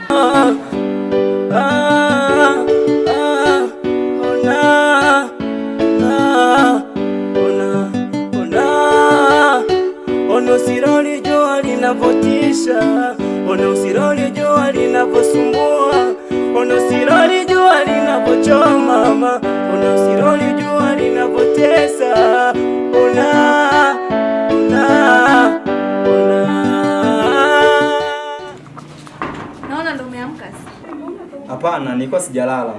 Ah, ah, ona, ah, ona, ona, ona usiroli jua linavotisha, ona usiroli jua linavosumbua, ona usiroli jua linavochoma mama, ona usiroli jua linavotesa, ona, ona, ona. Naona ndo umeamka sasa. Hapana, nilikuwa sijalala,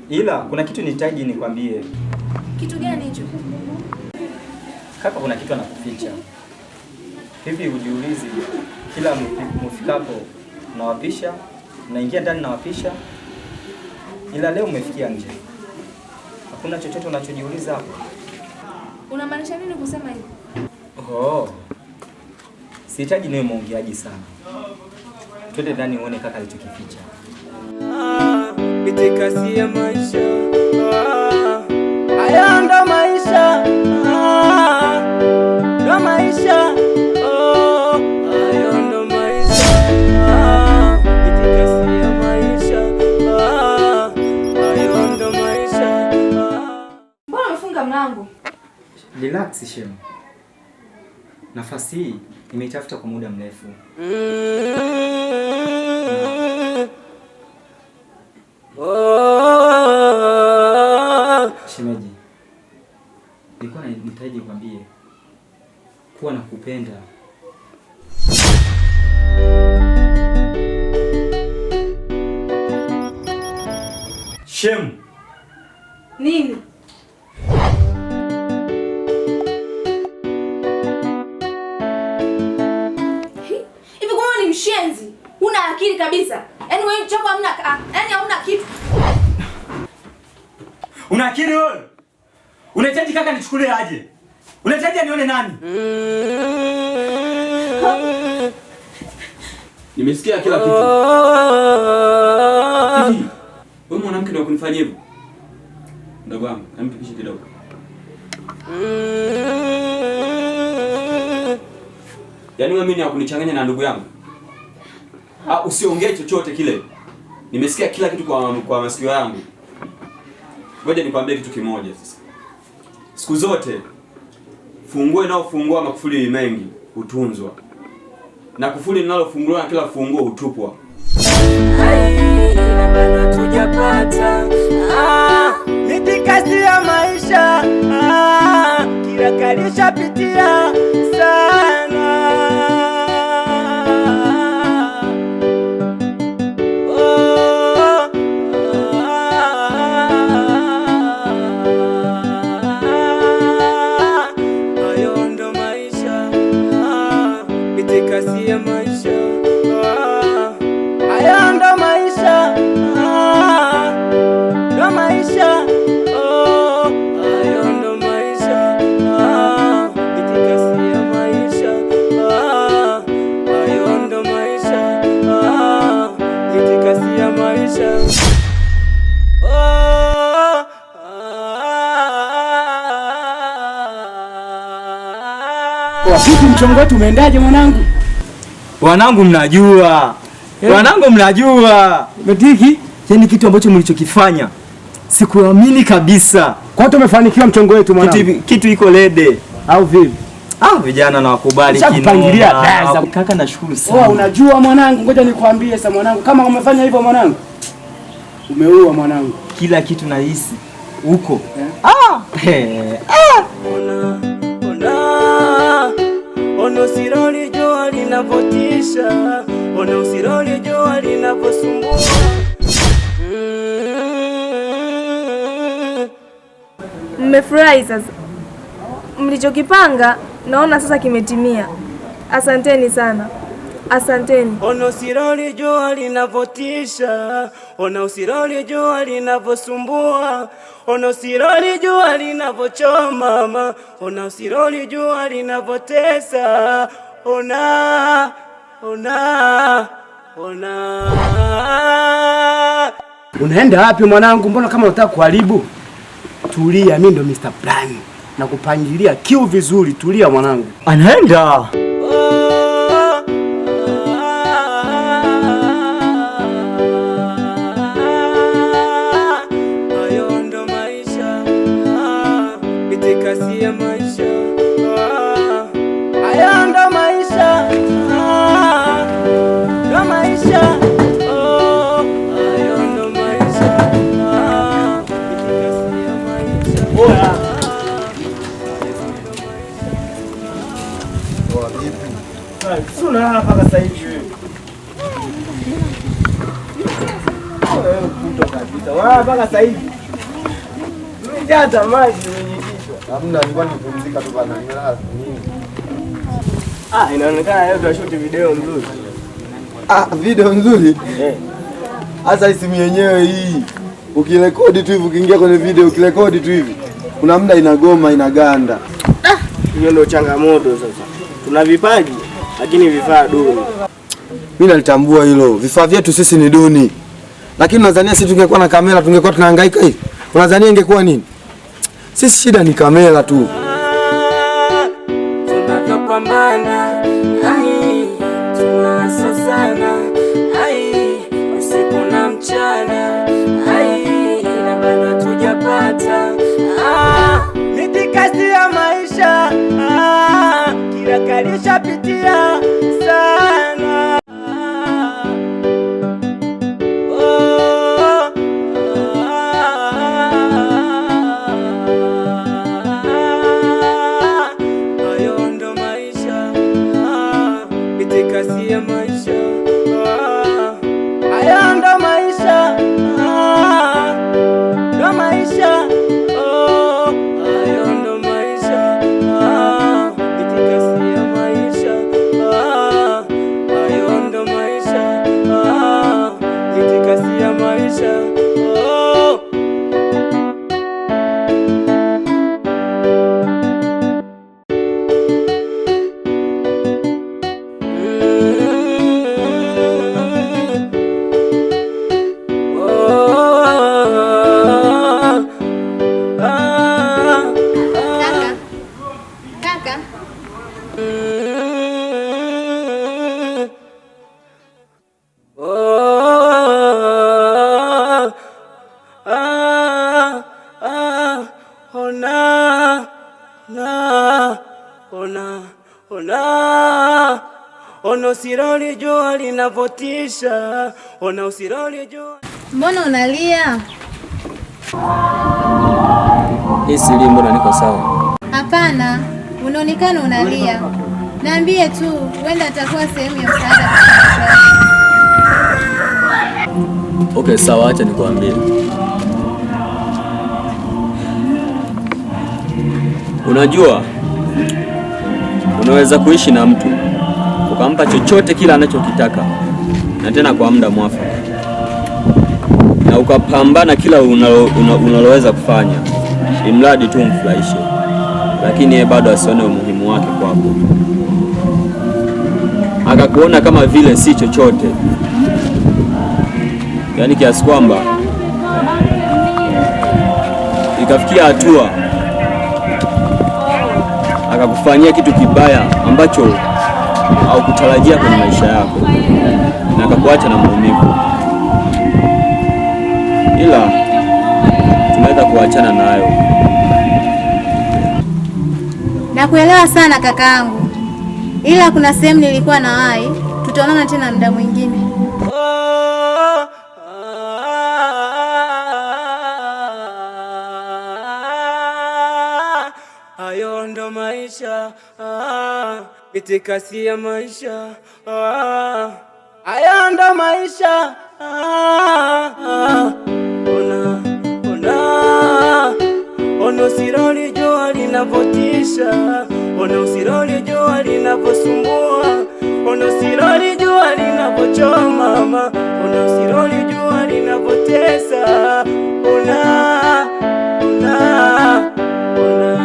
ila kuna kitu nihitaji nikwambie. Kitu gani hicho? Kaka, kuna kitu anakuficha. Hivi hujiulizi, kila mfikapo nawapisha, naingia ndani nawapisha, ila leo umefikia nje, hakuna chochote unachojiuliza hapo? Unamaanisha nini kusema hivyo? Oh, sihitaji niwe mwongeaji sana. Twende ndani uone kaka alichokificha. Ah, mitikasi ya maisha. Ah, haya ndo maisha. Ah, ndo maisha. Oh, hayo ndo maisha. Ah, mitikasi ya maisha. Ah, hayo ndo maisha. Ah. Mbona umefunga mlango? Relax Shem, nafasi hii nimeitafuta kwa muda mrefu. Mm. Oh. Shemeji, nilikuwa nahitaji nikwambie kuwa nakupenda. Shem, Nini? Hivi kumbe ni mshenzi. Huna akili kabisa. Yaani wewe chako hamna, yaani hamna kitu. Una akili wewe? Unahitaji kaka nichukulie aje? Unahitaji anione nani? Nimesikia kila kitu. Hivi, wewe mwanamke ndio kunifanyia hivyo? Ndogo wangu, nipishe kidogo. Yaani wewe mimi ni kunichanganya na ndugu yangu? Ah, usiongee chochote kile. Nimesikia kila kitu kwa masikio yangu. Ngoja nikwambie kitu kimoja sasa. Siku zote funguo inayofungua makufuli mengi hutunzwa, na kufuli linalofunguliwa na kila funguo hutupwa. Ai, na bado tujapata. Ah, mitikasi ya maisha. Ah, kila kalishapitia sana. Oh, ah, hayo ndo maisha. Ah, mitikasi ya maisha. Ah, hayo ndo maisha. Ah, ndo maisha. Oh, hayo ndo maisha. Ah, mitikasi ya maisha. Ah, hayo ndo maisha. Ah, mitikasi ya maisha. Oh, ah, Vipi mchongo wetu umeendaje mwanangu? Wanangu mnajua. Wanangu mnajua. Metiki? Yaani kitu ambacho mlichokifanya sikuamini kabisa. Kwa hiyo tumefanikiwa mchongo wetu mwanangu. Kitu iko lede. Au vipi? Ah, vijana na wakubali Nishakupangilia kinoma. daza. Kaka nashukuru sana. Oh, unajua mwanangu, ngoja nikwambie sasa mwanangu, kama umefanya hivyo mwanangu, umeua mwanangu. Kila kitu nahisi huko. Eh? Ah! Eh. Ah! Ona, ona, ona usiroli jua linavotisha, ona usiroli jua linavosumbua. Mm. Mmefurahi sasa. Mlichokipanga naona sasa kimetimia. Asanteni sana. Asanteni. Ona usiroli jua linavotisha, ona usiroli jua linavosumbua, ona usiroli jua linavochoma mama, ona usiroli jua linavotesa, ona, ona, ona. Unaenda wapi mwanangu? Mbona kama unataka kuharibu? Tulia, mimi ndo Mr. Plan. Na kupangilia kiu vizuri. Tulia mwanangu. Anaenda. Oh, ah, Mitikasi ya maisha. Ah, haya ndo maisha. Ah, ndo maisha. Oh, hayo ndo maisha. Ah, mitikasi ya maisha. Oya. Si unalala mpaka sasa hivi wewe. Wewe kuto kabisa. Unalala mpaka sasa hivi. Nimejaza maji kwenye kichwa. Hamna, nilikuwa nimepumzika tu bana. Nimelala nini? Ah, inaonekana leo tutashoot video nzuri. Ah, video nzuri? Eh. Sasa simu yenyewe hii ukirekodi tu hivi, ukiingia kwenye video ukirekodi tu hivi, kuna muda inagoma, inaganda. Hiyo ndio changamoto sasa. Tuna vipaji lakini vifaa duni. Mimi nalitambua hilo, vifaa vyetu sisi ni duni, lakini unadhania sisi tungekuwa na kamera tungekuwa tunahangaika hivi? Unadhania ingekuwa nini? Sisi shida ni kamera tu. Tunavyopambana, ai, tunasosana, ai, usiku na mchana, ai, ila bado hatujapata. Ah, mitikasi ya maisha, ah, kila kalishapitia sana. Oh, ah, hayo ndo maisha. Ah, mitikasi ya maisha. Ah, hayo ndo maisha. Ah, ndo maisha. Oh, hayo ndo maisha. Ah, mitikasi ya maisha. Ah, hayo ndo maisha. Ah, mitikasi ya maisha. Oh. Kaka. Kaka. Ona, na, ona, ona, ona usiroli jua linavotisha, ona usiroli jua. Mbona unalia? Hii siri, mbona niko sawa? Hapana, unaonekana unalia. Niambie tu, huenda atakuwa sehemu ya msaada katika maisha yako. Okay, sawa, acha nikwambie. Unajua, unaweza kuishi na mtu ukampa chochote kila anachokitaka na tena kwa muda mwafaka, na ukapambana kila unaloweza kufanya, imradi tu umfurahishe, lakini yeye bado asione umuhimu wake kwako, akakuona kama vile si chochote, yaani kiasi kwamba ikafikia hatua akakufanyia kitu kibaya ambacho haukutarajia kwenye maisha yako na akakuacha na maumivu, ila tunaweza kuachana nayo. Nakuelewa sana kakaangu, ila kuna sehemu nilikuwa nawahi. Tutaonana tena muda mwingine. Oh, ah, hayo ndo maisha. Ah, mitikasi ya maisha. Ah, hayo ndo maisha. Ah, ah, ona, ona, ona usiroli jua linavotisha, ona usiroli jua linavosumbua, ona usiroli jua linavochoma, mama, ona usiroli jua linavotesa, ona, ona, ona.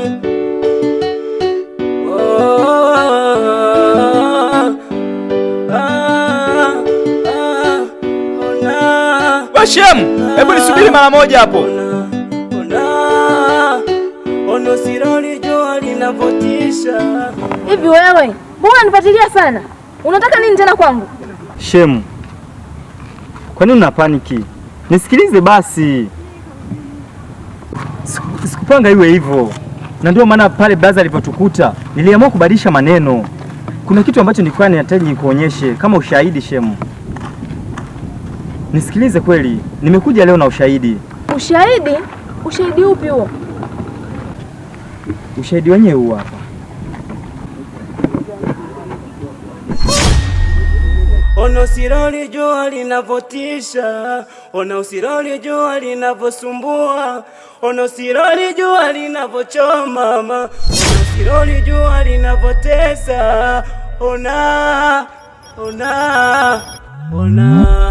Mm. Oh, ah, ah, ona. Washemu, hebu nisubiri mara moja hapo. Ona, ona, ona usiroli jua linavotisha. Hivi wewe, mbona unanifuatilia sana? Unataka nini tena kwangu? Shemu, Kwa nini una paniki? Nisikilize basi. Sikupanga iwe hivyo, na ndio maana pale brother alivyotukuta niliamua kubadilisha maneno. Kuna kitu ambacho nilikuwa ninahitaji nikuonyeshe kama ushahidi shemu. Nisikilize kweli, nimekuja leo na ushahidi. Ushahidi? Ushahidi upi huo? Ushahidi wenyewe huu hapa. Ona usiroli jua linavotisha, ona usiroli jua linavosumbua, ona usiroli jua linavochoma mama, ona usiroli jua linavotesa, ona ona ona.